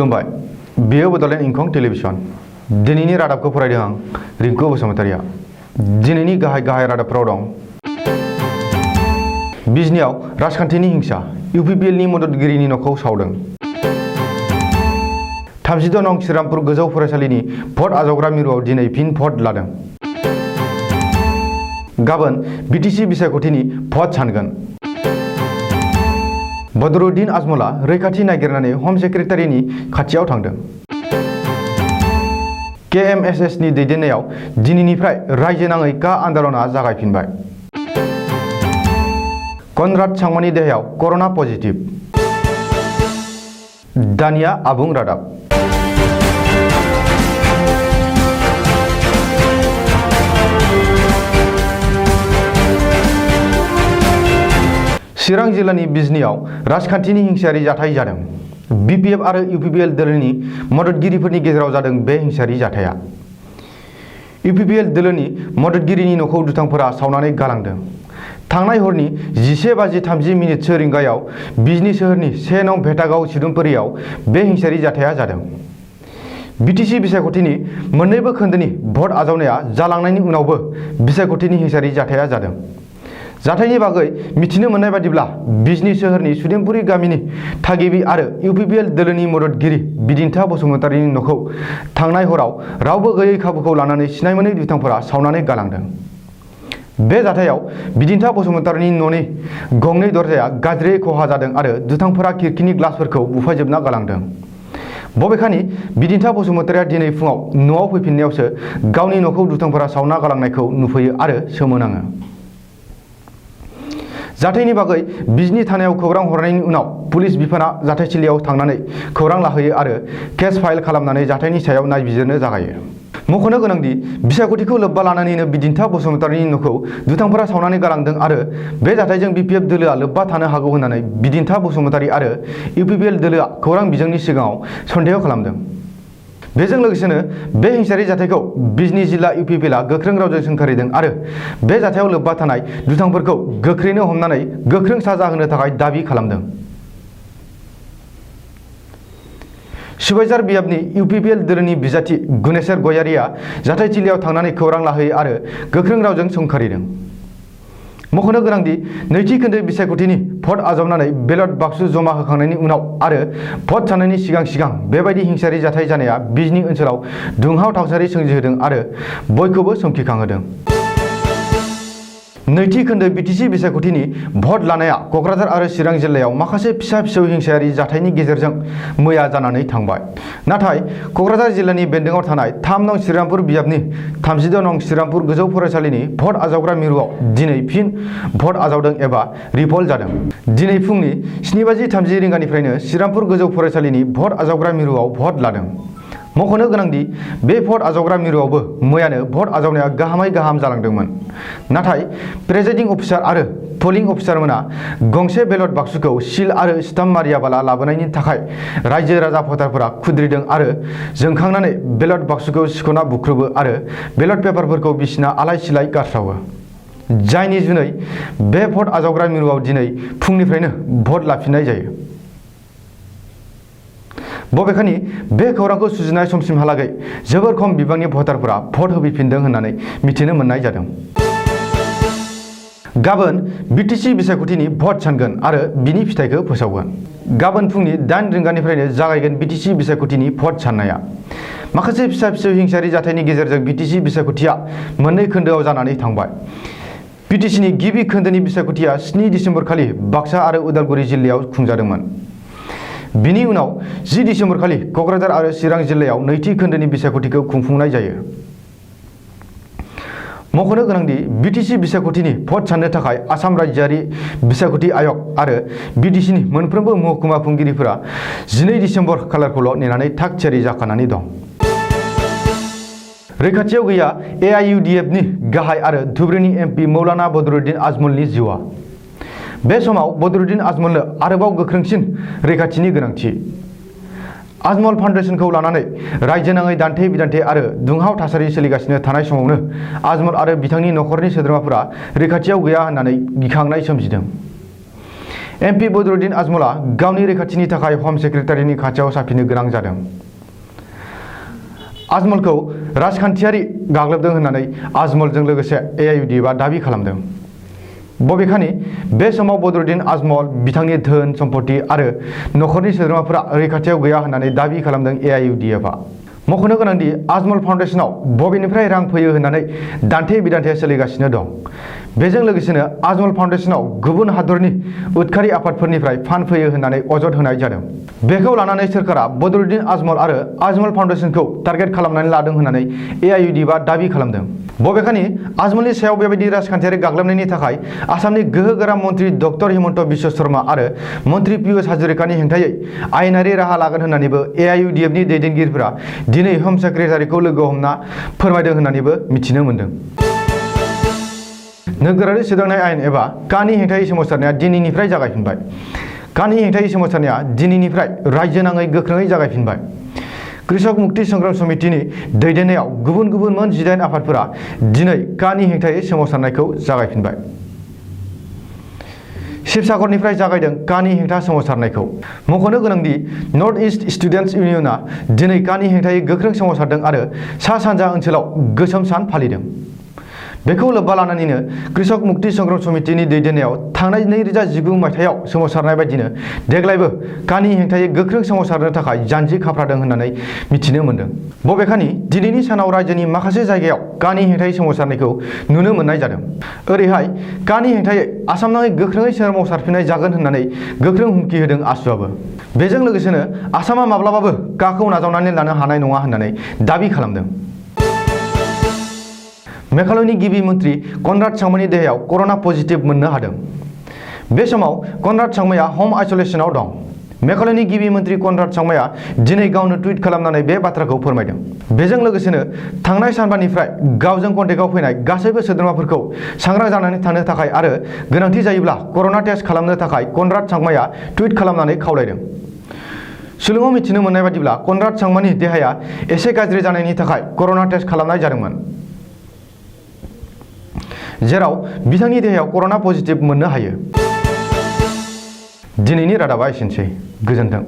खुलुमबाय बेयो बड'लेण्ड इंखं टेलिभिजन दिनैनि रादाबखौ फरायदों आं रिंकु बसुमतारिया दिनैनि गाहाय रादाबफोराव दं बिजनियाव राजखान्थिनि हिंसा इउपिपिएलनि मददगिरिनि न'खौ सावदों 36 नं श्रीरामपुर गोजौ फरायसालिनि भट आजावग्रा मिरुआव दिनै फिन भट लादों गाबोन बिटिसि बिसायख'थिनि भट सानगोन बदरुद्दिन आजमलआ रैखाथि नागिरनानै हम सेक्रेटारिनि खाथियाव थांदों केएमएसएसनि दैदेननायाव दिनैनिफ्राय रायजो नाङै का आन्दलना जागायफिनबाय कनराड सांमानि देहायाव कर'ना पजिटिभ दानिया आबुं रादाब चिरां जिल्लानि बिजनियाव राजखान्थिनि हिंसायारि जाथाय जादों बिपिएफ आरो इउपिपिएल दोलोनि मददगिरिफोरनि गेजेराव जादों बे हिंसायारि जाथाया इउपिपिएल दोलोनि मददगिरिनि न'खौ दुथांफोरा सावनानै गालांदों थांनाय हरनि 11:30 रिंगायाव बिजनी सोहोरनि 1 नं भेटागाव सिदुमपुरियाव बे हिंसायारि जाथाया जादों बिटिसि बिसायख'थिनि मोन्नैबो खोन्दोनि भट आजावनाया जालांनायनि उनावबो बिसायख'थिनि हिंसायारि जाथाया जादों जाथायनि बागै मिथिनो मोननाय बादिब्ला बिजनी सोहोरनि सुदेमपुरी गामिनि थागिबि आरो इउपिपिएल दोलोनि मददगिरि बिदिन्था बसुमतारिनि न'खौ थांनाय हराव रावबो गैयै खाबुखौ लानानै सिनाय मोनै दुथांफोरा सावनानै गालांदों बे जाथायाव बिदिन्था बसुमतारिनि न'नि गंनै दरजाया गाज्रियै खहा जादों आरो दुथांफोरा खिरखिनि ग्लासफोरखौ बुफायजोबना गालांदों बबेखानि बिदिन्था बसुमतारिया दिनै फुङाव न'आव फैफिननायावसो गावनि न'खौ दुथांफोरा सावना गालांनायखौ नुफैयो आरो सोमोनाङो जाथायनि बागै बिजनी थानायाव खौरां हरनायनि उनाव पुलिस बिफाना जाथायथिलियाव थांनानै खौरां लाहैयो आरो केस फाइल खालामनानै जाथायनि सायाव नायबिजिरनो जागायो मख'नो गोनांदि बिसायख'थिखौ लोब्बा लानानैनो बिदिन्था बसुमतारिनि न'खौ दुथांफोरा सावनानै गालांदों आरो बे जाथायजों बिपिएफ दोलोआ लोब्बा थानो हागौ होननानै बिदिन्था बसुमतारि आरो इउपिपिएल दोलोआ खौरां बिजोंनि सिगाङाव सन्देह खालामदों बेजों लोगोसेनो बे हिंसायारि जाथायखौ बिजनी जिल्ला इउपिपिएलआ गोख्रों रावजों सोंखारिदों आरो बे जाथायाव लोब्बा थानाय दुथांफोरखौ गोख्रैनो हमनानै गोख्रों साजा होनो थाखाय दाबि खालामदों सुबाइजार बियाबनि इउपिपिएल दोलोनि बिजाथि गुनेश्वर गयारिया जाथायथिलियाव थांनानै खौरां लाहैयो आरो गोख्रों रावजों सोंखारिदों मख'नो गोनांदि नैथि खोन्दो बिसायख'थिनि भट आजावनानै बेलट बाक्सु जमा होखांनायनि उनाव आरो भट साननायनि सिगां बेबायदि हिंसायारि जाथाय जानाया बिजनी ओनसोलाव दुंहाव थासारि सोमजिहोदों आरो बयखौबो सोमखिखांहोदों नैथि खोन्दो बिटिसि बिसायख'थिनि भट लानाया क'क्राझार आरो चिरां जिल्लायाव माखासे फिसा हिंसायारि जाथायनि गेजेरजों मैया जानानै थांबाय नाथाय क'क्राझार जिल्लानि बेन्दोंआव थानाय 3 नं श्रीरामपुर बियाबनि 36 नं श्रीरामपुर गोजौ फरायसालिनि भट आजावग्रा मिरुआव दिनै फिन भट आजावदों एबा रिपल जादों दिनै फुंनि 7:30 रिंगानिफ्रायनो श्रीरामपुर गोजौ फरायसालिनि भट आजावग्रा मिरुआव भट लादों मख'नो गोनांदि बे भट आजावग्रा मिरुआवबो मैयानो भट आजावनाया गाहामै गाहाम जालांदोंमोन नाथाय प्रेजाइडिं अफिसार आरो पोलिं अफिसारमोना गंसे बेलट बाक्सुखौ सिल आरो स्टाम्प मारियाबाला लाबोनायनि थाखाय रायजो राजा भटारफोरा खुद्रिदों आरो जोंखांनानै बेलट बाक्सुखौ सिख'ना बुख्रुबो आरो बेलट पेपारफोरखौ बिसिना आलाय सिलाय गारस्रावो जायनि जुनै बे भट आजावग्रा मिरुआव दिनै फुंनिफ्रायनो भट लाफिननाय जायो बबेखानि बे खौरांखौ सुजुनाय समसिमहालागै जोबोर खम बिबांनि भटारफोरा भट होफैफिनदों होननानै मिथिनो मोननाय जादों गाबोन बिटिसि बिसायख'थिनि भट सानगोन आरो बिनि फिथाइखौ फोसावगोन गाबोन फुंनि 8 रिंगानिफ्रायनो जागायगोन बिटिसि बिसायख'थिनि भट साननाया माखासे फिसा हिंसायारि जाथायनि गेजेरजों बिटिसि बिसायख'थिया मोननै खोन्दोआव जानानै थांबाय बिटिसिनि गिबि खोन्दोनि बिसायख'थिया 7 डिसेम्बर खालि बाक्सा आरो उदालगुरि जिल्लायाव खुंजादोंमोन बिनि उनाव 10 डिसेम्बर खालि क'क्राझार आरो चिरां जिल्लायाव नैथि खोन्दोनि बिसायख'थिखौ खुंफुंनाय जायो मख'नो गोनांदि बिटिसि बिसायख'थिनि भट साननो थाखाय आसाम रायजोआरि बिसायख'थि आय'ग आरो बिटिसिनि मोनफ्रोमबो महकुमा खुंगिरिफोरा 12 डिसेम्बर खालारखौल' नेनानै थाग थियारि जाखानानै दं रैखाथियाव गैया एआइइउडिएफनि गाहाय आरो धुबरीनि एमपि मौलाना बदरुद्दिन आजमलनि जिउआ बे समाव बदरुद्दिन आजमलनो आरोबाव गोख्रोंसिन रैखाथिनि गोनांथि आजमल फाउन्डेशनखौ लानानै रायजो नाङै दान्थे बिदान्थे आरो दुंहाव थासारि सोलिगासिनो थानाय समावनो आजमल आरो बिथांनि नखरनि सोद्रोमाफोरा रैखाथियाव गैया होननानै गिखांनाय सोमजिदों MP बदरुद्दीन आजमला गावनि रैखाथिनि थाखाय हम सेक्रेटारिनि खाथियाव साफिनो गोनां जादों। आजमलखौ राजखान्थियारि गाग्लोबदों होननानै आजमलजों लोगोसे AIUDFआ दाबि खालामदों। बबेखानि बे समाव बदरुद्दीन आजमल, बिथांनि धोन सम्पति आरो नखरनि सोद्रोमाफोरा रैखाथियाव गैया होननानै दाबि खालामदों AIUDFआ। मख'नो गोनांदि आजमल फाउन्डेसनाव बबेनिफ्राय रां फैयो होननानै दान्थे-बिदान्थेया सोलिगासिनो दं। बेजों लोगोसेनो आजमल फाउन्डेसनाव गुबुन हादरनि उदखारि आफादफोरनिफ्राय फान्ड फैयो होननानै अजद होनाय जादों। बेखौ लानानै सोरखारा बदरुद्दीन आजमल आरो आजमल फाउन्डेसनखौ टार्गेट खालामनानै लादों होननानै AIUDFआ दाबि खालामदों। बबेखानि आजमलनि सायाव बेबायदि राजखान्थियारि गाग्लोबनायनि थाखाय आसामनि गोहोगोरा मन्त्रि डक्टर हिमन्त बिश्व शर्मा आरो मन्त्रि पियुष हाजरिकानि हेंथायै आयेनारि राहा लागोन होननानैबो AIUDFनि दैदेनगिरिफोरा दिनै हम सेक्रेटारिखौ लोगो हमना फोरमायदों होननानैबो मिथिनो मोन्दों। नोगोरारि सोदांनाय आयेन एबा कानि हेंथायै सोमावसारनाया दिनैनिफ्राय जागायफिनबाय। कानि हेंथायै सोमावसारनाया दिनैनिफ्राय रायजो नाङै गोख्रोङै जागायफिनबाय। कृषक मुक्ति संग्राम समितिनि दैदेननायाव गुबुन गुबुन मोन 18 आफादफोरा दिनै कानि हेंथायै सोमावसारनायखौ जागायफिनबाय। शिबसागरनिफ्राय जागायदों कानि हेंथा सोमावसारनायखौ। मख'नो गोनांदि नर्थ इस्ट स्टुडेन्टस इउनियनआ दिनै कानि हेंथायै गोख्रों सोमावसारदों आरो सा-सानजा ओनसोलाव गोसोम सान फालिदों। बेखौ लोब्बा लानानैनो कृषक मुक्ति संग्राम समितिनि दैदेननायाव थांनाय 2019 मायथाइयाव सोमावसारनाय बायदिनो देग्लायबो कानि हेंथायै गोख्रों सोमावसारनो थाखाय जानजि खाफ्रादों होननानै मिथिनो मोन्दों। बबेखानि दिनैनि सानाव रायजोनि माखासे जायगायाव कानि हेंथायै सोमावसारनायखौ नुनो मोननाय जादों। ओरैहाय कानि हेंथायै आसामनाङै गोख्रोङै सोमावसारफिननाय जागोन होननानै गोख्रों हुमखि होदों आसुआबो। बेजों लोगोसेनो आसामा माब्लाबाबो काखौ नाजावनानै लानो हानाय नङा होननानै दाबि खालामदों। मेघालयनि गिबि मन्त्रि कनराड सांमानि देहायाव कर'ना पजिटिभ मोननो हादों। बे समाव कनराड सांमाया हम आइसोलेसनाव दं। मेघालयनि गिबि मन्त्रि कनराड सांमाया दिनै गावनो टुइट खालामनानै बे बाथ्राखौ फोरमायदों। बेजों लोगोसेनो थांनाय सानबानिफ्राय गावजों कन्टेक्टआव फैनाय गासैबो सोद्रोमाफोरखौ सांग्रां जानानै थानो थाखाय आरो गोनांथि जायोब्ला कर'ना टेस्ट खालामनो थाखाय कनराड सांमाया टुइट खालामनानै खावलायदों। सुलुङाव मिथिनो मोननाय बादिब्ला कनराड सांमानि देहाया एसे गाज्रि जानायनि थाखाय कर'ना टेस्ट खालामनाय जादोंमोन, जेराव बिथांनि देहायाव कर'ना पजिटिभ मोननो हायो। दिनैनि रादाबा एसेनोसै। गोजोन्थों।